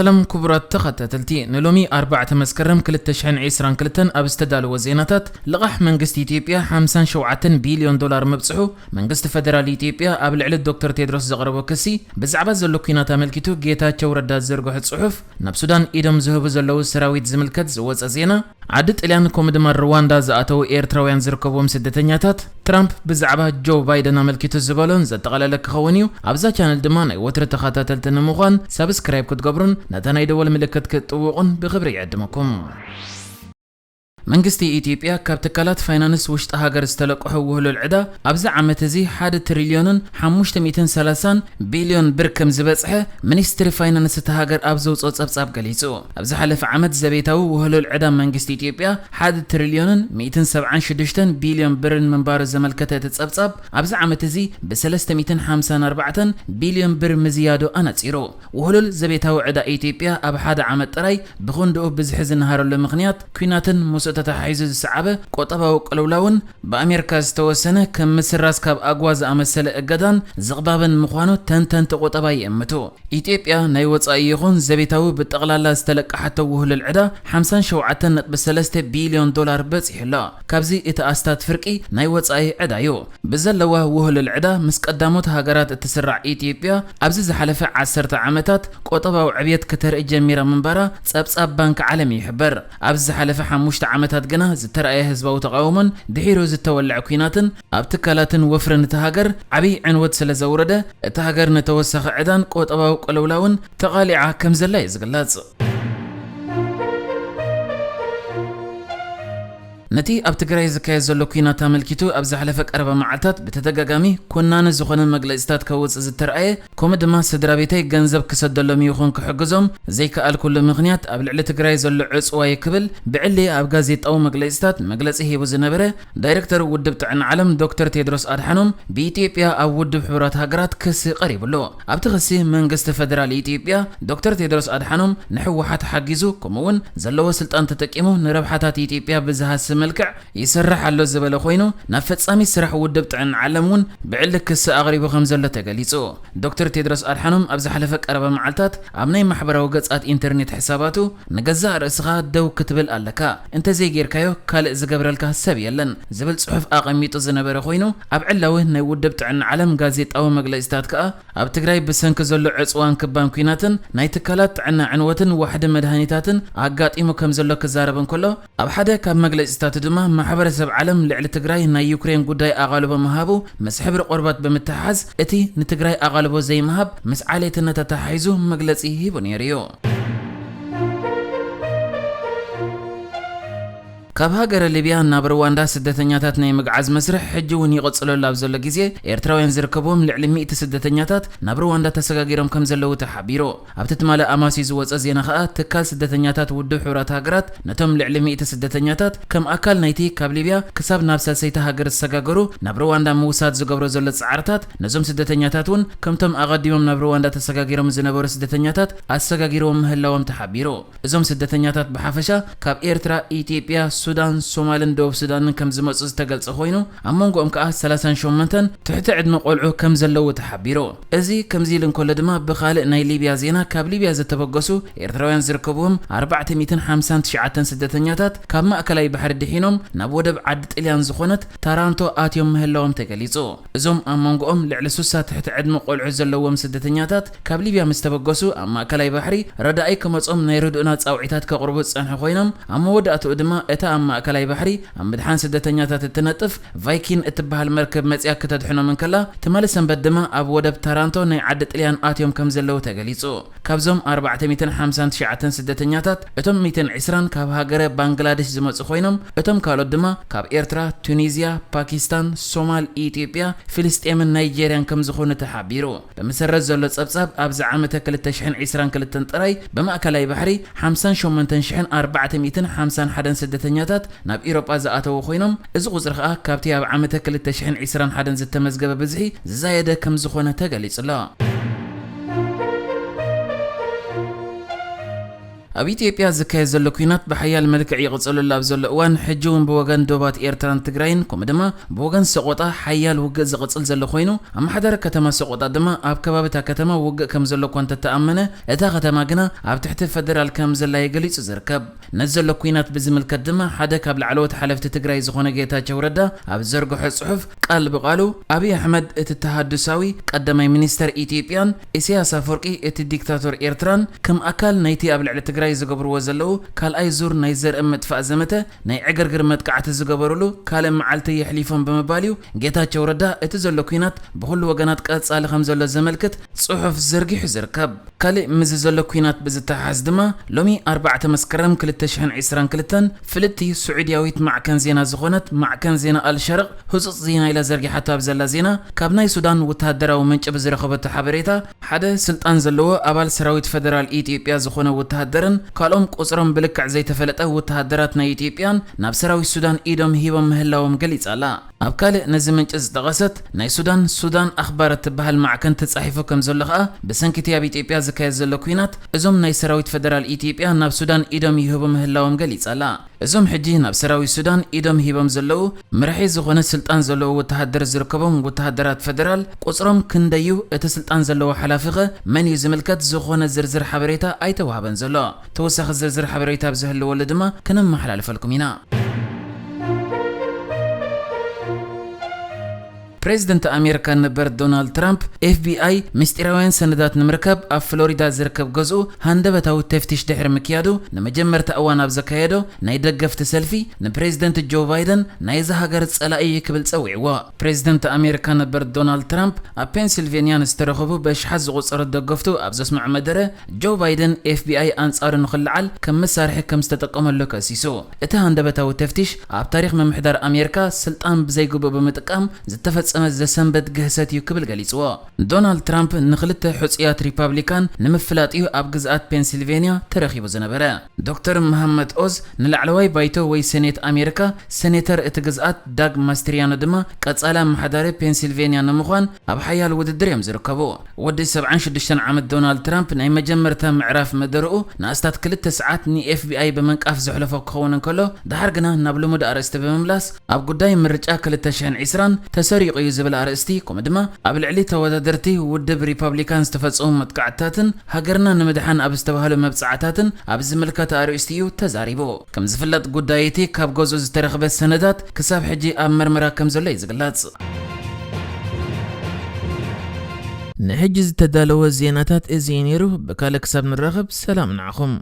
ሰላም ክቡራት ተኸታተልቲ፣ ንሎሚ ኣርባዕተ መስከረም ክልተ ሽሕን ዕስራን ክልተን ኣብ ዝተዳለወ ዜናታት፣ ልቓሕ መንግስቲ ኢትዮጵያ ሓምሳን ሸውዓተን ቢልዮን ዶላር ምብጽሑ፣ መንግስቲ ፈደራል ኢትዮጵያ ኣብ ልዕሊ ዶክተር ቴድሮስ ዘቕረቦ ክሲ፣ ብዛዕባ ዘሎ ኲናት ኣመልኪቱ ጌታቸው ረዳ ዝዘርግሖ ጽሑፍ፣ ናብ ሱዳን ኢዶም ዝህቡ ዘለዉ ሰራዊት ዝምልከት ዝወጸ ዜና፣ ዓዲ ጥልያን ከምኡ ድማ ሩዋንዳ ዝኣተዉ ኤርትራውያን ዝርከብዎም ስደተኛታት፣ ትራምፕ ብዛዕባ ጆ ባይደን ኣመልኪቱ ዝበሎን ዘጠቓለለ ክኸውን እዩ። ኣብዛ ቻነል ድማ ናይ ወትሪ ተኸታተልቲ ንምዃን ሳብስክራይብ ክትገብሩን ነታ ናይ ደወል ምልክት ክትጥውቑን ብኽብሪ ይዕድመኩም። መንግስቲ ኢትዮጵያ ካብ ትካላት ፋይናንስ ውሽጢ ሃገር ዝተለቅሑ ውህሉል ዕዳ ኣብዚ ዓመት እዚ ሓደ ትሪልዮንን ሓሙሽተ ሚእትን ሰላሳን ቢልዮን ብር ከም ዝበጽሐ ሚኒስትሪ ፋይናንስ እታ ሃገር ኣብ ዘውጽኦ ጸብጻብ ገሊጹ። ኣብ ዝሓለፈ ዓመት ዘቤታዊ ውህሉል ዕዳ መንግስቲ ኢትዮጵያ ሓደ ትሪልዮንን ሚእትን ሰብዓን ሽዱሽተን ቢልዮን ብርን ምንባሩ ዘመልከተ እቲ ጸብጻብ፣ ኣብዚ ዓመት እዚ ብሰለስተ ሚእትን ሓምሳን ኣርባዕተን ቢልዮን ብር ምዝያዱ ኣነጺሩ። ውህሉል ዘቤታዊ ዕዳ ኢትዮጵያ ኣብ ሓደ ዓመት ጥራይ ብኽንድኡ ብዝሒ ዝነሃረሉ ምኽንያት፣ ኲናትን ምስኡ ተተሓሒዙ ዝሰዓበ ቁጠባዊ ቅልውላውን፣ ብኣሜሪካ ዝተወሰነ ከም ምስራዝ ካብ ኣግዋ ዝኣመሰለ እገዳን ዝቕባብን ምዃኑ ተንተንቲ ቁጠባ ይእምቱ። ኢትዮጵያ ናይ ወጻኢ ይኹን ዘቤታዊ ብጠቕላላ ዝተለቀሓቶ ውህሉል ዕዳ ሓምሳን ሸውዓተን ነጥቢ ሰለስተ ቢልዮን ዶላር በጺሑ ኣሎ። ካብዚ እቲ ኣስታት ፍርቂ ናይ ወጻኢ ዕዳ እዩ። ብዘለዋ ውህሉል ዕዳ ምስ ቀዳሞት ሃገራት እትስራዕ ኢትዮጵያ፣ ኣብዚ ዝሓለፈ ዓሰርተ ዓመታት ቁጠባዊ ዕብየት ክተርኢ ጀሚራ ምንባራ ጸብጻብ ባንኪ ዓለም ይሕብር። ኣብዚ ዝሓለፈ ሓሙሽተ ዓመታት ግና ዝተራእየ ህዝባዊ ተቓውሞን ድሒሩ ዝተወልዐ ኲናትን ኣብ ትካላትን ወፍርን እታ ሃገር ዓብዪ ዕንወት ስለ ዘውረደ፣ እታ ሃገር ንተወሳኺ ዕዳን ቁጠባዊ ቅልውላውን ተቓሊዓ ከም ዘላ እዩ ዝግለጽ። ነቲ ኣብ ትግራይ ዝካየድ ዘሎ ኲናት ኣመልኪቱ ኣብ ዝሓለፈ ቀረባ መዓልታት ብተደጋጋሚ ኮናኒ ዝኾነ መግለጺታት ከውጽእ ዝተረኣየ፣ ከምኡ ድማ ስድራ ቤተይ ገንዘብ ክሰደሎም ይኹን ክሕግዞም ዘይከኣልኩሉ ምኽንያት ኣብ ልዕሊ ትግራይ ዘሎ ዕጽዋ እዩ ክብል ብዕሊ ኣብ ጋዜጣዊ መግለጺታት መግለጺ ሂቡ ዝነበረ ዳይሬክተር ውድብ ጥዕና ዓለም ዶክተር ቴድሮስ ኣድሓኖም፣ ብኢትዮጵያ ኣብ ውድብ ሕቡራት ሃገራት ክሲ ቀሪቡሉ። ኣብቲ ክሲ መንግስቲ ፈደራል ኢትዮጵያ ዶክተር ቴድሮስ ኣድሓኖም ንህወሓት ሓጊዙ፣ ከምኡ እውን ዘለዎ ስልጣን ተጠቂሙ ንረብሓታት ኢትዮጵያ ብዝሃሲ መልክዕ ይሰርሕ ኣሎ ዝበለ ኮይኑ፣ ናብ ፈጻሚ ስራሕ ውድብ ጥዕና ዓለም እውን ብዕሊ ክሲ ኣቕሪቡ ከም ዘሎ ተገሊጹ። ዶክተር ቴድሮስ ኣድሓኖም ኣብ ዝሓለፈ ቀረባ መዓልታት ኣብ ናይ ማሕበራዊ ገጻት ኢንተርኔት ሕሳባቱ፣ "ንገዛእ ርእስኻ ደው ክትብል ኣለካ፣ እንተዘይጌርካዮ ካልእ ዝገብረልካ ሰብ የለን" ዝብል ጽሑፍ ኣቐሚጡ ዝነበረ ኮይኑ፣ ኣብ ዕላዊ ናይ ውድብ ጥዕና ዓለም ጋዜጣዊ መግለጺታት ከኣ፣ ኣብ ትግራይ ብሰንኪ ዘሎ ዕጽዋን ክባን ኲናትን ናይ ትካላት ጥዕና ዕንወትን ዋሕዲ መድሃኒታትን ኣጋጢሙ ከም ዘሎ ክዛረብ እንከሎ፣ ኣብ ሓደ ካብ መግለጺታቱ ድማ፣ ማሕበረሰብ ዓለም ልዕሊ ትግራይ ናይ ዩክሬን ጉዳይ ኣቓልቦ ምሃቡ ምስ ሕብሪ ቆርበት ብምትሕሓዝ፣ እቲ ንትግራይ ኣቓልቦ ዘይምሃብ ምስ ዓሌትነት ኣተሓሒዙ መግለጺ ሂቡ ነይሩ እዩ። ካብ ሃገረ ሊብያ ናብ ሩዋንዳ ስደተኛታት ናይ ምግዓዝ መስርሕ ሕጂ እውን ይቕጽለሉ ኣብ ዘሎ ግዜ፣ ኤርትራውያን ዝርከብዎም ልዕሊ ሚእቲ ስደተኛታት ናብ ሩዋንዳ ተሰጋጊሮም ከም ዘለዉ ተሓቢሩ። ኣብቲ ትማሊ ኣማስዩ ዝወጸ ዜና ከኣ፣ ትካል ስደተኛታት ውድብ ሕቡራት ሃገራት ነቶም ልዕሊ ሚእቲ ስደተኛታት ከም ኣካል ናይቲ ካብ ሊብያ ክሳብ ናብ ሳልሰይቲ ሃገር ዝሰጋገሩ ናብ ሩዋንዳ ምውሳድ ዝገብሮ ዘሎ ጻዕርታት፣ ነዞም ስደተኛታት እውን ከምቶም ኣቐዲሞም ናብ ሩዋንዳ ተሰጋጊሮም ዝነበሩ ስደተኛታት ኣሰጋጊርዎም ምህላዎም ተሓቢሩ። እዞም ስደተኛታት ብሓፈሻ ካብ ኤርትራ፣ ኢትዮጵያ፣ ሱዳን፣ ሶማልን ደቡብ ሱዳንን ከም ዝመጹ ዝተገልጸ ኮይኑ፣ ኣብ መንጎኦም ከኣ ሰላሳን ሸሞንተን ትሕቲ ዕድመ ቆልዑ ከም ዘለዉ ተሓቢሩ። እዚ ከምዚ ኢሉ እንከሎ ድማ፣ ብኻልእ ናይ ሊብያ ዜና፣ ካብ ሊብያ ዝተበገሱ ኤርትራውያን ዝርከብዎም ኣርባዕተ ሚእትን ሓምሳን ትሽዓተን ስደተኛታት ካብ ማእከላይ ባሕሪ ድሒኖም ናብ ወደብ ዓዲ ጥልያን ዝኾነት ታራንቶ ኣትዮም ምህላዎም ተገሊጹ። እዞም ኣብ መንጎኦም ልዕሊ ሱሳ ትሕቲ ዕድመ ቆልዑ ዘለዎም ስደተኛታት ካብ ሊብያ ምስ ተበገሱ፣ ኣብ ማእከላይ ባሕሪ ረዳኢ ክመጾም ናይ ርድኡና ጻውዒታት ከቕርቡ ዝጸንሑ ኮይኖም፣ ኣብ መወዳእትኡ ድማ እታ ኣብ ማእከላይ ባሕሪ ኣብ ምድሓን ስደተኛታት እትነጥፍ ቫይኪን እትበሃል መርከብ መጺኣ ክተድሕኖም እንከላ፣ ትማሊ ሰንበት ድማ ኣብ ወደብ ታራንቶ ናይ ዓዲ ጥልያን ኣትዮም ከም ዘለዉ ተገሊጹ። ካብዞም ኣርባዕተ ሚእትን ሓምሳን ትሽዓተን ስደተኛታት፣ እቶም ሚእትን ዕስራን ካብ ሃገረ ባንግላደሽ ዝመጹ ኮይኖም፣ እቶም ካልኦት ድማ ካብ ኤርትራ፣ ቱኒዝያ፣ ፓኪስታን፣ ሶማል፣ ኢትዮጵያ፣ ፍልስጤምን ናይጄርያን ከም ዝኾኑ ተሓቢሩ። ብምሰረት ዘሎ ጸብጻብ፣ ኣብዚ ዓመተ ክልተ ሽሕን ዕስራን ክልተን ጥራይ ብማእከላይ ባሕሪ ሓምሳን ሸሞንተን ሽሕን ኣርባዕተ ሚእትን ሓምሳን ሓደን ስደተኛታት ናብ ኢሮጳ ዝኣተዉ ኮይኖም፣ እዚ ቁጽሪ ከኣ ካብቲ ኣብ ዓመተ ክልተ ሽሕን ዕስራን ሓደን ዝተመዝገበ ብዝሒ ዝዛየደ ከም ዝኾነ ተገሊጹ ኣሎ። ኣብ ኢትዮጵያ ዝካየድ ዘሎ ኲናት ብሓያል መልክዕ ይቕጽለሉ ኣብ ዘሎ እዋን፣ ሕጂ እውን ብወገን ዶባት ኤርትራን ትግራይን፣ ከምኡ ድማ ብወገን ሰቆጣ ሓያል ውግእ ዝቕጽል ዘሎ ኮይኑ፣ ኣመሓዳሪ ከተማ ሰቆጣ ድማ ኣብ ከባቢ እታ ከተማ ውግእ ከም ዘሎ እኳ እንተተኣመነ፣ እታ ከተማ ግና ኣብ ትሕቲ ፈደራል ከም ዘላ እዩ ገሊጹ ዝርከብ። ነዚ ዘሎ ኲናት ብዝምልከት ድማ ሓደ ካብ ላዕለዎት ሓለፍቲ ትግራይ ዝኾነ ጌታቸው ረዳ ኣብ ዘርግሖ ጽሑፍ፣ ቃል ብቃሉ፣ ኣብይ ኣሕመድ እቲ ተሃድሳዊ ቀዳማይ ሚኒስተር ኢትዮጵያን ኢሳያስ ኣፈወርቂ እቲ ዲክታቶር ኤርትራን ከም ኣካል ናይቲ ኣብ ልዕሊ ትግራይ ዝገብርዎ ዘለዉ ካልኣይ ዙር ናይ ዘርኢ ምጥፋእ ዘመተ ናይ ዕግርግር መጥቃዕቲ ዝገበሩሉ ካልእ መዓልቲ የሕሊፎም ብምባል እዩ ጌታቸው ረዳ እቲ ዘሎ ኲናት ብኹሉ ወገናት ቀጻሊ ከም ዘሎ ዘመልክት ጽሑፍ ዘርጊሑ ዝርከብ። ካልእ ምስዚ ዘሎ ኲናት ብዝተሓሓዝ ድማ፣ ሎሚ ኣርባዕተ መስከረም ክልተ ሽሕን ዕስራን ክልተን ፍልጥቲ ስዑድያዊት ማዕከን ዜና ዝኾነት ማዕከን ዜና ኣልሸርቕ ህጹጽ ዜና ኢላ ዘርጊሓቶ ኣብ ዘላ ዜና፣ ካብ ናይ ሱዳን ወተሃደራዊ ምንጪ ብዝረኸበቶ ሓበሬታ፣ ሓደ ስልጣን ዘለዎ ኣባል ሰራዊት ፈደራል ኢትዮጵያ ዝኾነ ወተሃደርን ካልኦም ቁጽሮም ብልክዕ ዘይተፈለጠ ወተሃደራት ናይ ኢትዮጵያን ናብ ሰራዊት ሱዳን ኢዶም ሂቦም ምህላዎም ገሊጻ ኣላ። ኣብ ካልእ ነዚ ምንጪ ዝጠቐሰት ናይ ሱዳን፣ ሱዳን ኣኽባር እትበሃል ማዕከን ተጻሒፉ ከም ዘሎ ከኣ፣ ብሰንኪ እቲ ኣብ ኢትዮጵያ ዝካየድ ዘሎ ኲናት፣ እዞም ናይ ሰራዊት ፈደራል ኢትዮጵያ ናብ ሱዳን ኢዶም ይህቡ ምህላዎም ገሊጻ ኣላ። እዞም ሕጂ ናብ ሰራዊት ሱዳን ኢዶም ሂቦም ዘለዉ፣ መራሒ ዝኾነ ስልጣን ዘለዎ ወተሃደር ዝርከቦም ወተሃደራት ፈደራል፣ ቁጽሮም ክንደይ እዩ፣ እቲ ስልጣን ዘለዎ ሓላፊኸ መን እዩ ዝምልከት ዝኾነ ዝርዝር ሓበሬታ ኣይተዋህበን ዘሎ። ተወሳኺ ዝርዝር ሓበሬታ ኣብ ዝህልወሉ ድማ ከነመሓላልፈልኩም ኢና። ፕሬዚደንት ኣሜሪካ ነበር ዶናልድ ትራምፕ፣ ኤፍ ቢ ኣይ ምስጢራውያን ሰነዳት ንምርካብ ኣብ ፍሎሪዳ ዝርከብ ገዝኡ ሃንደበታዊ ተፍቲሽ ድሕሪ ምክያዱ፣ ንመጀመርታ እዋን ኣብ ዘካየዶ ናይ ደገፍቲ ሰልፊ፣ ንፕሬዚደንት ጆ ባይደን ናይዛ ሃገር ጸላኢ እዩ ክብል ጸዊዕዎ። ፕሬዚደንት ኣሜሪካ ነበር ዶናልድ ትራምፕ ኣብ ፔንሲልቬንያ ንዝተረኸቡ በሽሓት ዝቑጸሩ ደገፍቱ ኣብ ዘስምዖ መደረ፣ ጆ ባይደን ኤፍ ቢ ኣይ ኣንጻሩ ንኽልዓል ከም መሳርሒ ከም ዝተጠቀመሉ ከሲሱ። እቲ ሃንደበታዊ ተፍቲሽ ኣብ ታሪኽ ምምሕዳር ኣሜሪካ ስልጣን ብዘይግቡእ ብምጥቃም ዝተፈጸመ ዘሰንበት ግህሰት እዩ ክብል ገሊጽዎ። ዶናልድ ትራምፕ ንኽልተ ሕጹያት ሪፓብሊካን ንምፍላጥ እዩ ኣብ ግዝኣት ፔንሲልቬንያ ተረኺቡ ዝነበረ። ዶክተር መሃመት ኦዝ ንላዕለዋይ ባይቶ ወይ ሴኔት ኣሜሪካ፣ ሴኔተር እቲ ግዝኣት ዳግ ማስትሪያኖ ድማ ቀጻሊ ኣመሓዳሪ ፔንሲልቬንያ ንምዃን ኣብ ሓያል ውድድር እዮም ዝርከቡ። ወዲ ሰብዓን ሽዱሽተን ዓመት ዶናልድ ትራምፕ ናይ መጀመርታ ምዕራፍ መደርኡ ንኣስታት ክልተ ሰዓት ን ኤፍ ቢ ኣይ ብምንቃፍ ዘሕለፎ ክኸውን እንከሎ፣ ደሓር ግና ናብ ልሙድ ኣርእስቲ ብምምላስ፣ ኣብ ጉዳይ ምርጫ ክልተ ሽሕን ዕስራን ተሰሪቑ እዩ ዝብል ኣርእስቲ፣ ከምኡ ድማ ኣብ ልዕሊ ተወዳደርቲ ውድብ ሪፓብሊካን ዝተፈጸሙ መጥቃዕትታትን ሃገርና ንምድሓን ኣብ ዝተባህሉ መብጻዕታትን ኣብ ዝምልከት ኣርእስቲ እዩ ተዛሪቡ። ከም ዝፍለጥ፣ ጉዳይ እቲ ካብ ገዝኡ ዝተረኽበ ሰነዳት ክሳብ ሕጂ ኣብ መርመራ ከም ዘሎ እዩ ዝግለጽ። ንሕጂ ዝተዳለወ ዜናታት እዚ እዩ ነይሩ። ብካልእ ክሳብ ንራኸብ፣ ሰላም ንዓኹም።